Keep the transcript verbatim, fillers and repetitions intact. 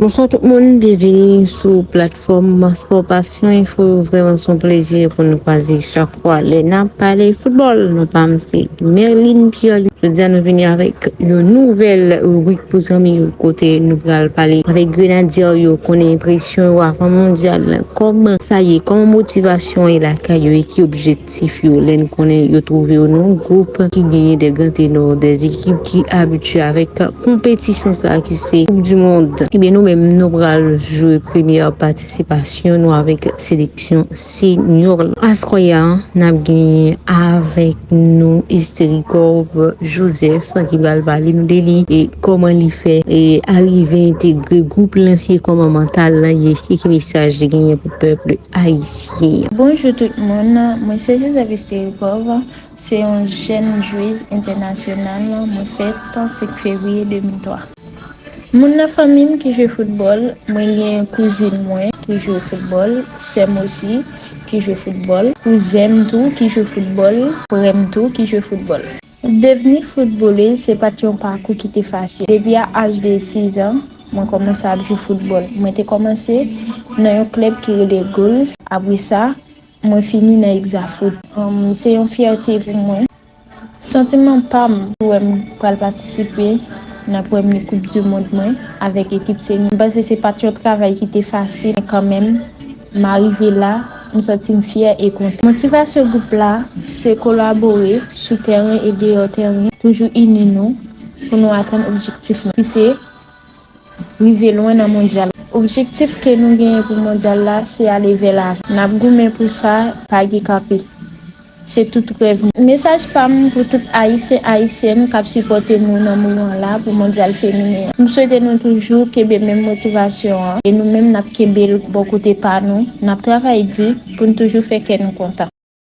Bonswa tout moun, byenvini sou platfòm Sport Passion Info. Vrèman se yon plezi pou nou kwaze chak fwa lè n ap pale foutbòl. Non pa m se Merline Pierre-Louis. Jodi a nou vini avèk yon nouvèl ribrik pou zanmi yo kote nou pral pale avèk Grenadye yo, konnen enpresyon yo avan mondyal, kòman sa ye, kòman motivasyon e lakay yo e ki objektif yo lè n konnen yo twouve yo nan yon gwoup ki genyen de gran tenò, de ekip ki abitye avèk konpetisyon sa a ki se Koup di Mond. Ebyen nou menm nou pral jwe premyè patisipasyon nou avèk seleksyon senyo la. Askwè a n ap genyen avèk nou Estericov Joseph ki pral pale nou de li e kòman li fè e arive entegre gwoup lan e kòman mantal lan ye e ki mesaj li genyen pou pèp ayisyen. Bonjou tout moun, mwen se Joseph Estericov, se yon jèn jwez entènasyonal, mwen fèt senk fevriye de mil twa. Moun nan fanmi m ki jwe foutbòl, mwen gen kouzin mwen ki jwe foutbòl, sè m osi ki jwe foutbòl, kouzen m tou ki jwe foutbòl, frè m tou ki jwe foutbòl. Devni foutbolèz se pa t yon pakou ki te fasil. Depi a aj de sis an, mwen kòmanse ap jwe foutbòl. Mwen te kòmanse nan yon klèb ki rele Goals. Apre sa, mwen fini nan Exacfoot. Um, se yon fyète pou mwen. Santiman pa m pou wè m pral patisipe nan premye Koup di Mond mwen avèk ekip senyo. M panse se pa t yon travay ki te fasil, men kanmenm, m arive la, m santi m fyè e kontan. Motivasyon gwoup la se kolabore sou tèren e deyò tèren, toujou ini nou pou nou atenn objektif nou, ki se rive lwen nan mondyal. Objektif ke nou genyen pou mondyal la se ale vè lavan. N ap goumen pou sa, pa gen kanpe. Se tout rèv nou. Mesaj pa m pou tout Ayisyen, Ayisyèn k ap sipòte nou nan moman la pou mondyal feminen an. M swete nou toujou kenbe menm motivasyon an e nou menm n ap kenbe l bò kote pa nou. N ap travay di pou n toujou fè kè nou kontan.